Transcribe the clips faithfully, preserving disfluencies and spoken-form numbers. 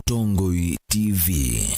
Mũtongoi T V.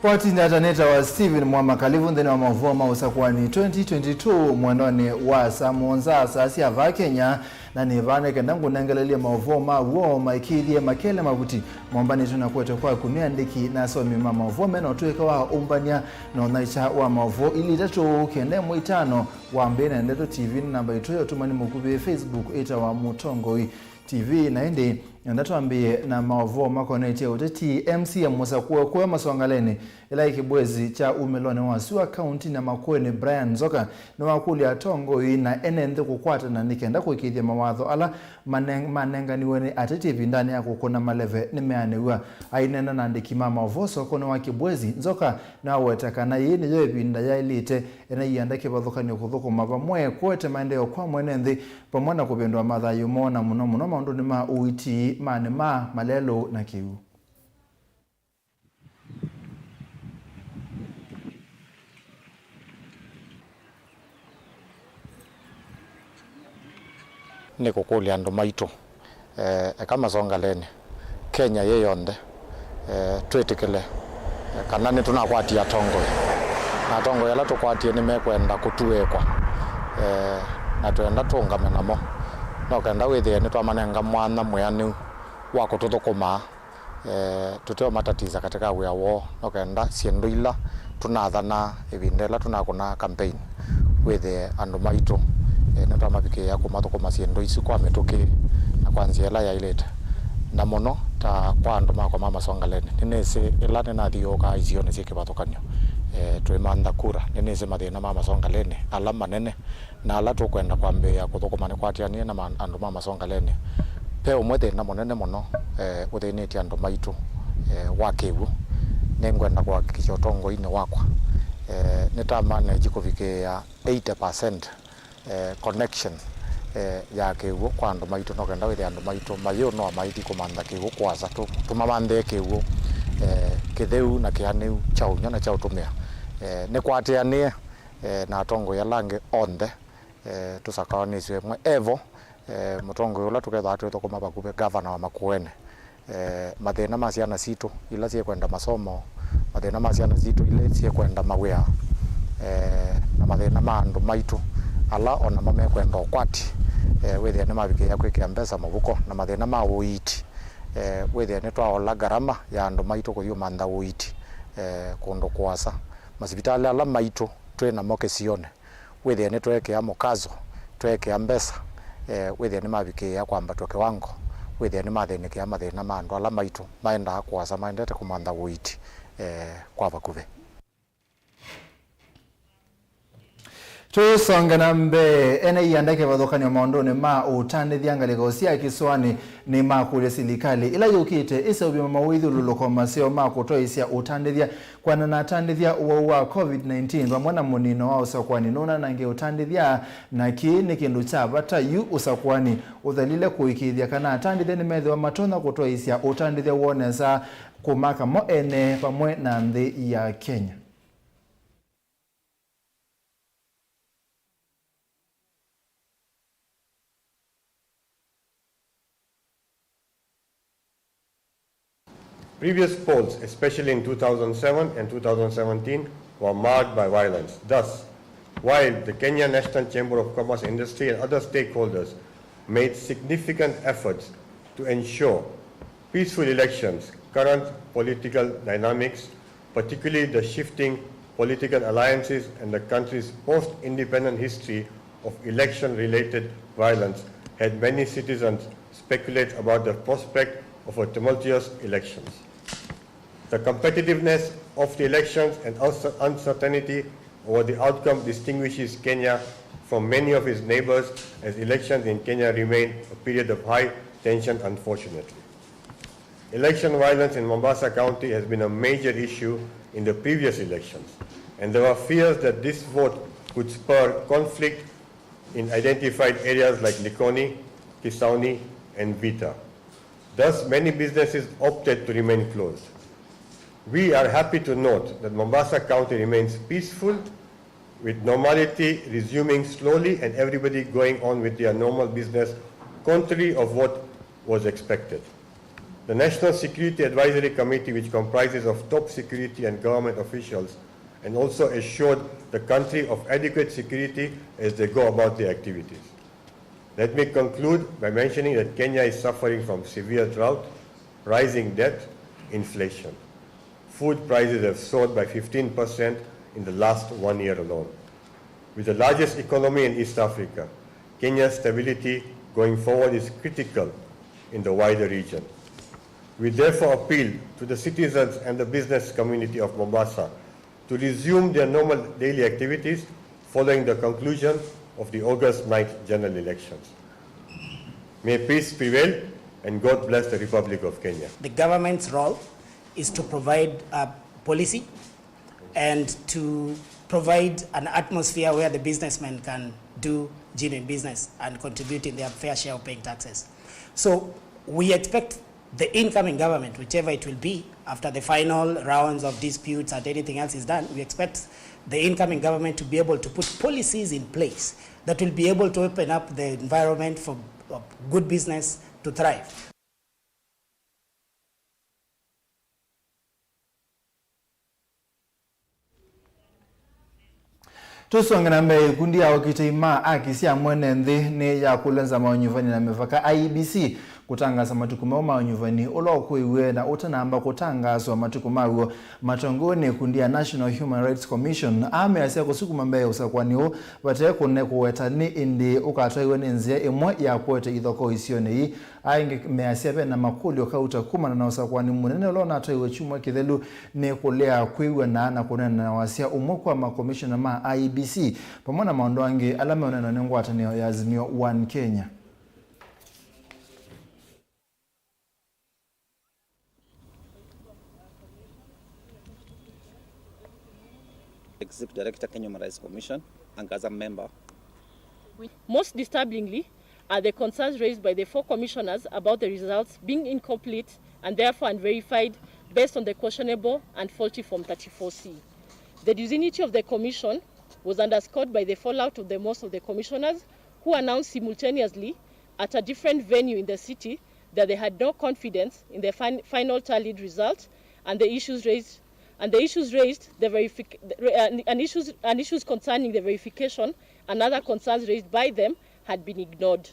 Watinda ata nĩtawa Stephen Mwama, karibu nthĩnĩ wa maũvoo ma ũsakũani twenty twenty-two mwendonĩ wa saa mũonza saa sya vaa Kenya, na nĩ vaa nĩ kenda ngũnengelelye maũvoo ma w'o maĩkĩĩthye makele mavuti mombanĩtwe na kũete kwaku nĩ andĩki na asomi ma maũvoo mena ũtũĩka wa ũmbany'a na ũnyaĩĩkya wa maũvoo ilĩ itatũ kenda ĩmwe itano. Wa mbee na Ndeto T V nĩ namba itũ ya ũtũmani mũkuvĩ, Facebook ĩtawa Mũtongoi T V. Na ĩndĩ, enda twambĩĩe na maũvoo makonetye ũteti. M C A mũsakũe kũya Masongaleni, ĩla yĩ kĩbwezi kya umĩlonĩ wa syũa kauntinĩ ya Makueni, Brian Nzoka, nĩwakũlya atongoi na ene nthĩ kũkwatana nĩ kenda kũĩkĩĩthya mawatho ala mane-, manenganiwe nĩ ateti ĩvindanĩ ya kũkũna maleve nĩmeanĩw'a. Aineena na andĩki ma maũvoo sokonĩ wa Kibwezi, Nzoka nĩwaweta kana yĩĩ nĩyo ĩvinda yaĩlĩte ene ianda kĩvathũkany'o kũthũkũma vamwe kũete maendeeo kwa mwene nthĩ, vamwe na kũvĩndũa mathayũ moo, na mũno mũno maũndũnĩ ma ũiiti, maanĩ ma malelũ na kĩw'ũ. Nĩ kũkũlya andũ maitũ, eh, eka Masongaleni, Kenya yĩ yonthe, eh, twĩtĩkĩle, eh, kana nĩtũnakwatie atongoi. Na atongoi ala tũkwatie nĩmekwenda kũtuĩkwa, eh, na twenda tũũngame namo. No kenda wĩthĩe nĩtwamanenga mwanya mwĩanĩu wa kũtũthũkũmaa. Eh, tũteũmatatiza katika wĩa woo, no kenda syĩndũ ila tũnathanaa ĩvinda ĩla tũnakũnaa campaign, wĩthĩe andũ maitũ, eh, nĩtwamavikĩĩa kũmathũkũma syĩndũ isu kwa mĩtũkĩ na kwa nzĩa ĩla yaĩlĩte. Na mũno ta kwa andũ makwa ma Masongaleni, nĩnĩsĩ ĩla nĩnathiũũkaa isionĩ syĩ kĩvathũkany'o, eh, twĩmantha kura, nĩnĩsĩ mathĩna ma Masongaleni ala manene, na ala tũkwenda kwambĩĩa kũthũkũma nĩkwatĩanĩe na ma-, andũ ma Masongaleni. Ve ũmwe thĩna mũnene mũno, eh, ũthĩnĩtye andũ maitũ, eh, wa kĩw'ũ. Nĩngwenda kũhakikisha ũtongoinĩ wakwa, eh, nĩtamanenji kũvikĩĩa eighty percent, eh, connection, eh, ya kĩw'ũ kwa andũ maitũ, no kenda wĩthĩa andũ maitũ mayĩũnoa maithi kũmantha kĩw'ũ kũasa, tũ-, tũmamanthĩe kĩw'ũ, eh, kĩtheu na kĩanĩu kya ũnyw'a na kya ũtũmĩa. Eh, nĩkwatĩanĩe, eh, na atongoi ala angĩ onthe, eh, tũsakaanĩsye ĩmwe. Evo, eh, mũtongoi ũla tũkethĩawa twĩthũkũma vakuvĩ, gavana wa Makueni. Eh, mathĩna ma syana sitũ ila syĩkwenda masomo, mathĩna ma syana sitũ ila syĩkwenda mawĩa, eh, na mathĩna ma andũ maitũ ala o namo mekwenda ũkwati, eh, wĩthĩa nĩmavikĩĩa kwĩkĩa mbesa mũvuko, na mathĩna ma ũiiti, eh, wĩthĩa nĩtwaola ngarama ya andũ maitũ kũthi ũmantha ũiiti, eh, kũndũ kũasa. Masivitalĩ ala maitũ twĩ namo kĩsionĩ, wĩthĩe nĩtweekĩa mũkazo, tweekĩa mbesa, eh, wĩthĩe nĩmavikĩĩa kwambatw'a kĩwango, wĩthĩe nĩmathĩnĩkĩa mathĩna ma andũ ala maitũ maendaa kũasa maendete kũmantha ũiiti, eh, kwa vakuvĩ. Tũsonge na mbee, ene ianda kĩvathũkany'o maũndũnĩ ma ũtandĩthya ngalĩko sya kĩsũanĩ nĩmakũlya silikalĩ ĩla yũkĩte ĩseũvye mawĩthyũlũlũko maseo ma kũtwaĩĩsya ũtandĩthya kwĩanana na atandĩthya ũwau wa COVID nineteen vamwe na mũnino wa ũsakũani nũnanange ũtandĩthya, na kĩĩ nĩ kĩndũ kya vata yu ũsakũani ũthelile kũĩkĩĩthya kana atandĩthya nĩmethĩwa matonya kũtwaĩĩsya ũtandĩthya woo nesa kũmaka mo ene vamwe na nthĩ ya Kenya. Previous polls, especially in two thousand seven and two thousand seventeen, were marred by violence. Thus, While the Kenya National Chamber of Commerce and Industry and other stakeholders made significant efforts to ensure peaceful elections, current political dynamics, particularly the shifting political alliances and the country's post-independent history of election-related violence, had many citizens speculate about the prospect of a tumultuous elections. The competitiveness of the elections and uncer-, uncertainty over the outcome distinguishes Kenya from many of its neighbors, as elections in Kenya remain a period of high tension, unfortunately. Election violence in Mombasa County has been a major issue in the previous elections, and there were fears that this vote could spur conflict in identified areas like Likoni, Kisauni, and Vita. Thus, many businesses opted to remain closed. We are happy to note that Mombasa County remains peaceful, with normality resuming slowly and everybody going on with their normal business, contrary of what was expected. The National Security Advisory Committee, which comprises of top security and government officials, and also assured the country of adequate security as they go about their activities. Let me conclude by mentioning that Kenya is suffering from severe drought, rising debt, inflation. Food prices have soared by fifteen percent in the last one year alone. With the largest economy in East Africa, Kenya's stability going forward is critical in the wider region. We therefore appeal to the citizens and the business community of Mombasa to resume their normal daily activities following the conclusion of the August ninth general elections. May peace prevail and God bless the Republic of Kenya. The government's role is to provide a policy and to provide an atmosphere where the businessmen can do genuine business and contribute in their fair share of paying taxes. So we expect the incoming government, whichever it will be, after the final rounds of disputes and anything else is done, we expect the incoming government to be able to put policies in place that will be able to open up the environment for uh, good business to thrive. Tũsonge na mbee, ikundi ya okitei ma aki sya mwene nthĩ nĩ ya kũlonza maũnyuvani na mĩvaka, I E B C, kũtangaasa matukũ meũ ma ũnyuvani ũla ũkũĩw'e na ũtanamba kũtangaaswa matukũ maw'o. Matongoew'e nĩ ikundi ya National Human Rights Commission, aa measya kũsukuma mbee ũsakũani ũũ vate kũne kũweta nĩ ĩndĩĩ ũkatwaĩwe nĩ nzĩa ĩmwe ya kũete ithokoo isionĩ ii. Aingĩ measya ve na makũlyo kauta kumana na ũsakũani mũnene ũla ũnatwaiwe kyumwa kĩthelu nĩ kũlea kwĩw'ana na kũneena na wasya ũmwe kwa makomishona ma I E B C, vamwe na maũndũ angĩ ala meũneenwa nĩ ngwatanĩo ya Azimio One Kenya. Executive Director, Kenya Human Rights Commission, and as a member. Most disturbingly are the concerns raised by the four commissioners about the results being incomplete and therefore unverified based on the questionable and faulty Form thirty-four C. The disunity of the commission was underscored by the fallout of the most of the commissioners who announced simultaneously at a different venue in the city that they had no confidence in the fin-, final tallied result and the issues raised and the issues raised the verific-, the, uh, and issues and issues concerning the verification and other concerns raised by them had been ignored.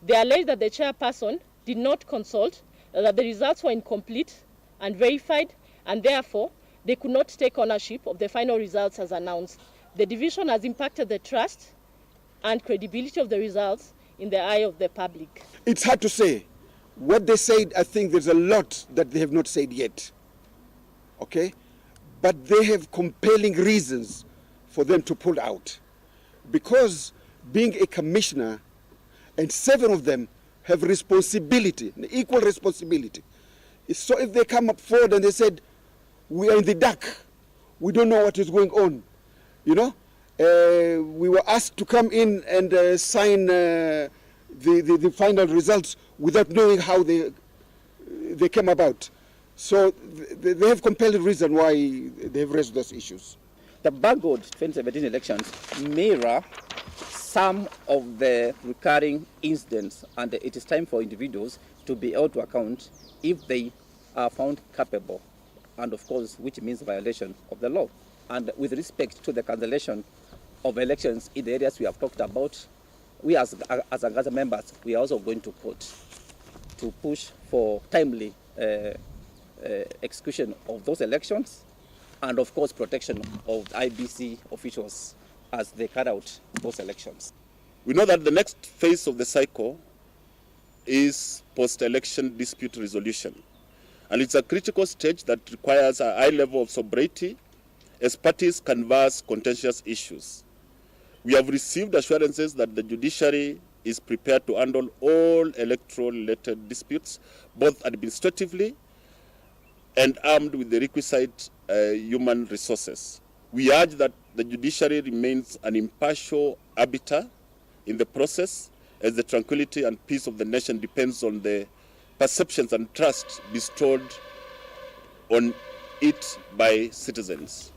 They alleged that the chairperson did not consult, that the results were incomplete, unverified, and therefore they could not take ownership of the final results as announced. The division has impacted the trust and credibility of the results in the eye of the public. It's hard to say. What they said, I think there's a lot that they have not said yet. Okay? But they have compelling reasons for them to pull out. Because being a commissioner, and seven of them have responsibility, an equal responsibility. So if they come up forward and they said, "We are in the dark, we don't know what is going on," you know, uh, we were asked to come in and uh, sign uh, the, the, the final results without knowing how they, they came about. So th-, they have compelling reason why they have raised those issues. The boggled twenty seventeen elections mirror some of the recurring incidents, and it is time for individuals to be held to account if they are found culpable, and of course, which means violation of the law. And with respect to the cancellation of elections in the areas we have talked about, we as, as Angaza members, we are also going to put, to push for timely, uh, uh, execution of those elections and, of course, protection of I E B C officials as they carry out those elections. We know that the next phase of the cycle is post-election dispute resolution, and it's a critical stage that requires a high level of sobriety as parties canvass contentious issues. We have received assurances that the judiciary is prepared to handle all electoral-related disputes, both administratively and armed with the requisite, uh, human resources. We urge that the judiciary remains an impartial arbiter in the process, as the tranquility and peace of the nation depends on the perceptions and trust bestowed on it by citizens.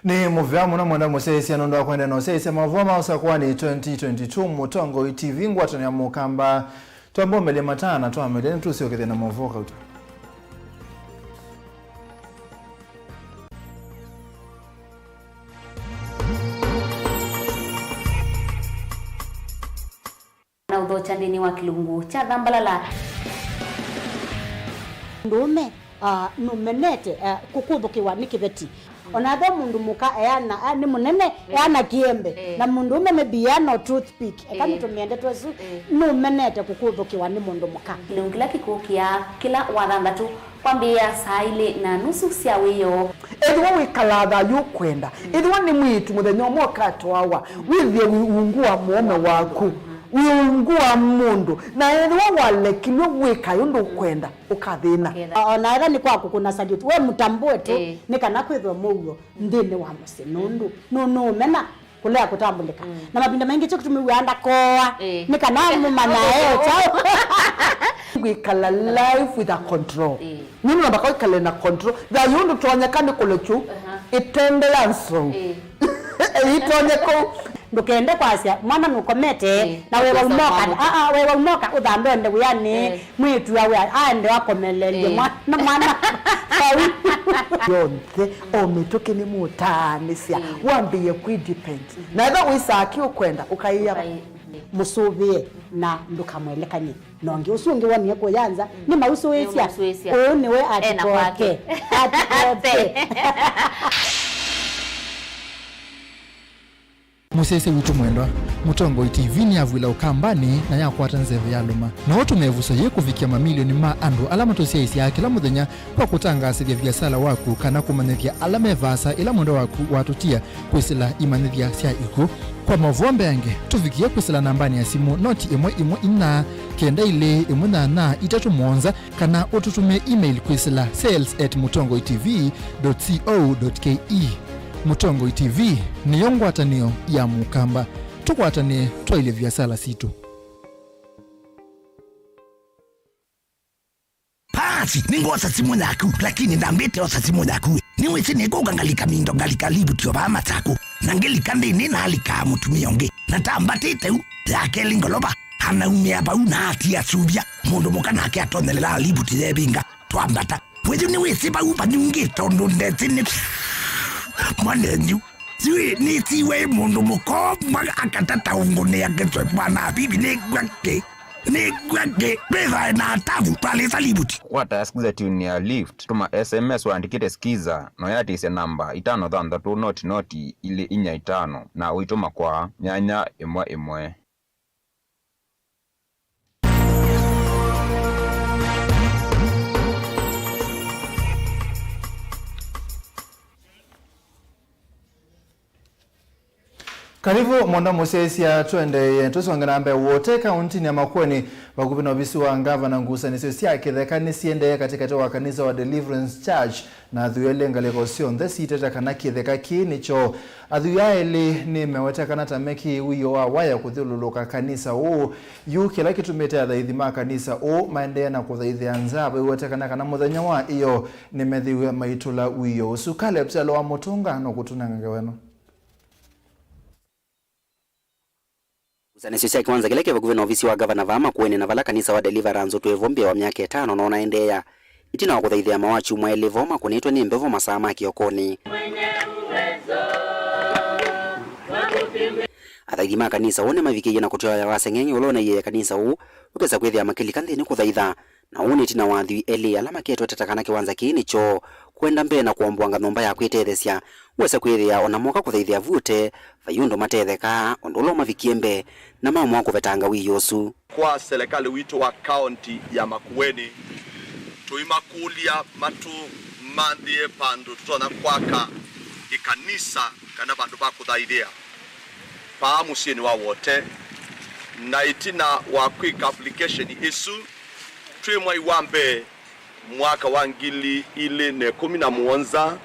Nĩ mũvea mũno mwenda mũsyaĩĩsya nũndũ wa kũendeea na ũsyaĩĩsya maũvoo ma Ũsakũani twenty twenty-two, Mũtongoi T V, ngwatanĩo ya Mũkamba. Twamba ũmelya mataa na twamelya nĩtũsyokethya na maũvoo kauta. Na ũthokya nthĩnĩ wa kĩlungu kya thambalala. Mũndũũme, ah, nũmenete, ah, kũkũthũkĩwa nĩ kĩveti. Ona ethĩwa mũndũ mũka eana, ah, nĩ mũnene, eana kĩembe. Eh. Na mũndũũme maybe eana o toothpick. Eka, eh, nĩtũmĩe ndeto ĩsu, eh, nũmenete kũkũthũkĩwa nĩ mũndũ mũka. Kĩlungu kĩla kĩkũkĩa kĩla wathanthatũ kwambĩĩa saa ilĩ na nusu sya wĩoo. Ethĩwa wĩkalaa thayũ ũkwenda, ethĩwa nĩ mwĩĩtu mũthenya ũmwe ũkatwawa, wĩthĩe wĩ ungu wa mũũme waku, wĩ ungu wa mũndũ, na ethĩwa walekilwe wĩkae ũndũ ũkwenda, ũkathĩna. Ũkethĩa. O na ethĩwa nĩ kwa kũkũna salute, we mũtambũe tu, ĩĩ, nĩ kana kwĩthwe mũuo nthĩnĩ wa mũsyĩ, nũndũ nũ-, nũũmena kũlea kũtambũlĩka. Mm. Na mavinda maingĩ kyo kĩtumi wĩaa ndakoa, ĩĩ, nĩ kana mũmanya e kyaũ. Kwĩkala life with a control. Ĩĩ. Nũndũ namba kwĩkale na control. Thayũ ndũtonyeka nĩ kũlekyu, aha, ĩtende ya nsou. Ĩĩ. Ĩitonye kũu. Ndũkende kwasya mwana nũkomete, ĩĩ, na wewa ũkosa umoka. Mwana. Aa, wewa umoka ũthambe ende wĩanĩ. Ĩĩ. Mwĩĩtu awe aende akomelelye, ĩĩ, mwana, mwana. Vau. Yonthe, o mĩtũkĩ nĩmũtaanĩsya, ĩĩ, wambĩĩe kwĩ depend. Mhm. Na ethĩwa wĩsaa kĩ ũkwenda, ũkaĩa. Ũkaĩ-, mũsũvĩe na ndũkamwelekany'e na ũngĩ. Ũsu ũngĩ wonie kũya nza, mm, nĩ mausũĩsya. Nĩ mausũĩsya. Ũũ nĩwe ena atikoke. Kwake. Atikoke. Mũsyaĩĩsya witũ mwendwa, Mũtongoi T V nĩyavw'ĩla Ũkambanĩ na yakwata nzeve ya lũma. No ũtũme ĩvuso yĩĩ kũvikĩa mamilioni ma andũ ala matũsyaĩĩsyaa kĩla mũthenya kwa kũtangaasĩthya viasala waku kana kũmanyĩthya ala me vaasa ĩla mwendwa waku watũtia kwĩsĩla imanyĩthya sya ikw'ũ. Kwa maũvoo mbeange, tũvikĩe kwĩsĩla nambanĩ ya simũ noti ĩmwe ĩmwe inya, kenda ilĩ ĩmwe nyanya itatũ mũonza, kana ũtũtũmĩe email kwĩsĩla sales at mũtongoi T V dot co dot K E. Mũtongoi T V nĩyo ngwatanĩo ya Mũkamba. Tũkwatanĩe twaĩlye viasala sitũ. Paasi, nĩngwosa simũ yaku, lakini ndambĩte osa simũ yaku. Nĩwĩsĩ nĩkũka ngalika mindo, ngalika livuti o vaa Masaku, na ngĩlika nthĩnĩ nalikaa mũtumĩa ũngĩ, na tambatĩte u ya kelĩ ngolova, anaumĩa vau na atia suvya, mũndũ mũka nake atonyelelaa livuti yevinga, twambata. We yu nĩwĩsĩ vau vanyungĩ tondũ ndesĩ nĩ mwanenyu. Yu nĩsiwe mũndũ mũkoma akatata ũngũnĩa ngĩtwe mwana bibi nĩngwa kĩ. Nĩngwa kĩ. Mĩthae na atavu twalĩsa livuti. Kwata skiza tune ya Lift, tũma S M S waandĩkĩte skiza, na ũyatĩsya namba itano thanthatũ noti noti ilĩ inya itano, na ũitũma kwa nyanya ĩmwe ĩmwe. Karibu, mwenda mũsyaĩĩsya, tũendeeye. Tũsonge na mbee, Wote kauntinĩ ya Makueni, vakuvĩ na ovisi wa ngavana, ngusanĩsyo sya kĩtheka nĩsiendee katĩkatĩ wa kanisa wa Deliverance Church na athwii elĩ ngalĩko syonthe siiteta kana kĩtheka kĩĩ nĩ kyoo. Athwii aa elĩ nĩmeweta kana ta mekĩie wĩoo wa waya kũthyũlũlũka kanisa ũũ. Yu kĩla kĩtumĩte athaithi ma kanisa ũũ maendee na kũthaithĩa nza vaiweta kana, kana mũthenya wa ĩoo nĩmethĩwe maitũla wĩoo ũsu. Caleb Kyalo wa Mũtũnga nũkũtũnenga ngewa ĩno. Ngusanĩsyo sya kĩwanza kĩla kĩ vakuvĩ na ovisi wa ngavana vaa Makueni na vala kanisa wa Deliverance ũtwĩe vo mbee wa myaka ĩtano na ũnaendeea. ĩtina wa kũthaithĩa mawakyumwa elĩ vo makũnĩtwe nĩ mbevo masaa ma kĩokonĩ. Athaithi ma kanisa ũũ nĩmavikĩie na kũtyoya waseng'eng'e ũla ũnaiĩe kanisa ũũ ũkesa kwĩthĩa makĩlika nthĩnĩ kũthaitha. Na ũũ nĩ ĩtina wa athwii elĩ ala maketwe ũteta kana kĩwanza kĩĩ nĩ kyoo, kũenda mbee na kũomboanga nyũmba ya kwĩtetheesya, wesa kwĩthĩa o na moka kũthaithĩa vu ũtee, vai ũndũ matethekaa, ũndũ ũla ũmavikie mbee, na maamũa kũvetanga wĩoo ũsu. Kwa serikali witũ wa kaunti ya Makueni, tũimakũlya matũmanthĩe vandũ tũtonya kwaka ĩkanisa kana vandũ va kũthaithĩa vaa mũsyĩnĩ wa Wote, na ĩtina wa kwĩka application ĩsu, twĩ mwai wa mbee mwaka wa ngili ilĩ na ĩkũmi na mũonza,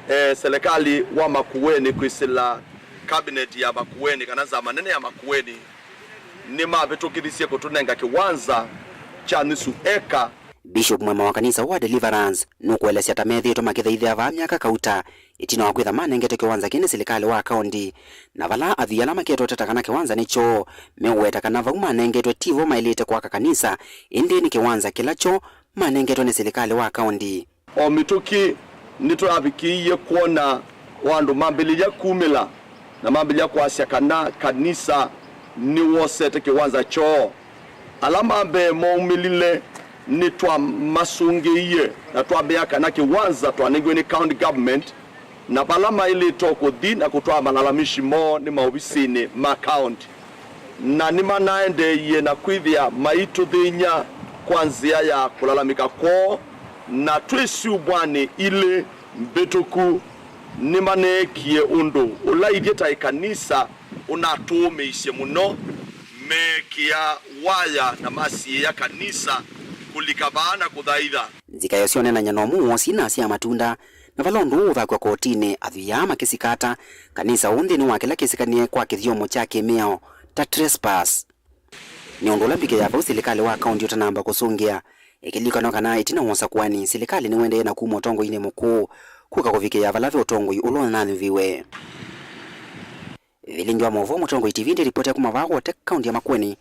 eh, serikali wa Makueni kwĩsĩla cabinet ya Makueni kana nzama nene ya Makueni nĩmavĩtũkĩthisye kũtũnenga kĩwanza kya nusu eka. Bishop Mwema wa kanisa wa Deliverance nũkũelesya ta methĩĩtwe makĩthaithĩa vaa myaka kauta, ĩtina wa kwĩtha manengetwe kĩwanza kĩĩ nĩ silikalĩ wa kaũnti, na vala athwii ala maketwe ũteta kana kĩwanza nĩ kyoo, meũweta kana vau manengetwe ti vo maĩlĩte kwaka kanisa, ĩndĩ nĩ kĩwanza kĩla kyoo manengetwe nĩ silikalĩ wa kaũnti. O mĩtũkĩ nĩtũravikĩie kwona o andũ mambĩlĩlya kumĩla na mambĩlĩlya kwasya kana kanisa nĩwosete kĩwanza kyoo. Ala ma mbee moumĩlile nĩtwamasũngĩie na twamea kana kĩwanza twanengiwe nĩ county government, na vala maĩlĩte o kũthi na kũtwaa malalamishi moo nĩ maovisinĩ ma county. Na nĩmanaendeeie na kwĩthĩa maitũthĩny'a kwa nzĩa ya kũlalamĩka kwoo, na twĩ syumwanĩ ilĩ mbĩtũku nĩmaneekie ũndũ ũla ithyĩ ta ĩkanisa ũnatũũmĩisye mũno, meekĩa waya na masiĩĩa kanisa kũlika vaa na kũthaitha. Nzikayo syonenany'a na ũmũ woo syĩnasya matunda, na vala ũndũ ũũ ũthakw'a kotinĩ, athwii aa makĩsikata kanisa ũũ nthĩnĩ wa kĩla kĩsĩkanĩe kwa kĩthyomo kya kĩmĩao ta trespass. Nĩ ũndũ ũla mbikĩ ya vau silikalĩ wa kaũnti ũtanamba kũsũngĩa, ĩkĩlikanwa kana ĩtina wa ũsakũani, silikalĩ nĩwendeeye na kuma ũtongoinĩ mũkũũ kũka kũvikĩĩa vala ve ũtongoi ũla ũnanyuviwe. Vilingi wa maũvoo, Mũtongoi T V, ndĩ ripoti ya kuma vaa Wote, kaũnti ya Makueni,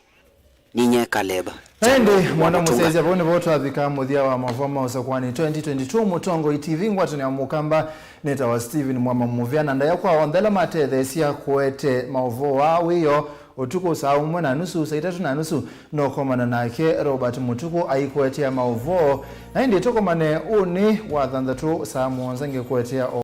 ninye Caleb. Na ĩndĩ, mwana mũsyaĩĩsya, vau nĩvo twavika mũthya wa maũvoo ma ũsakũani twenty twenty-two. Mũtongoi T V, ngwatanĩo ya Mũkamba, nĩtawa Stephen Mwema Mũvea, na ndaĩa kwa onthe ala matetheesya kũete maũvoo aa wĩoo ũtukũ saa ũmwe na nusu, saa itatũ na nusu, nũkomana nake Robert Mũtukũ aikũetea maũvoo. Na ĩndĩ tũkomane ũnĩ wa thanthatũ saa mũonza ngĩkũetea o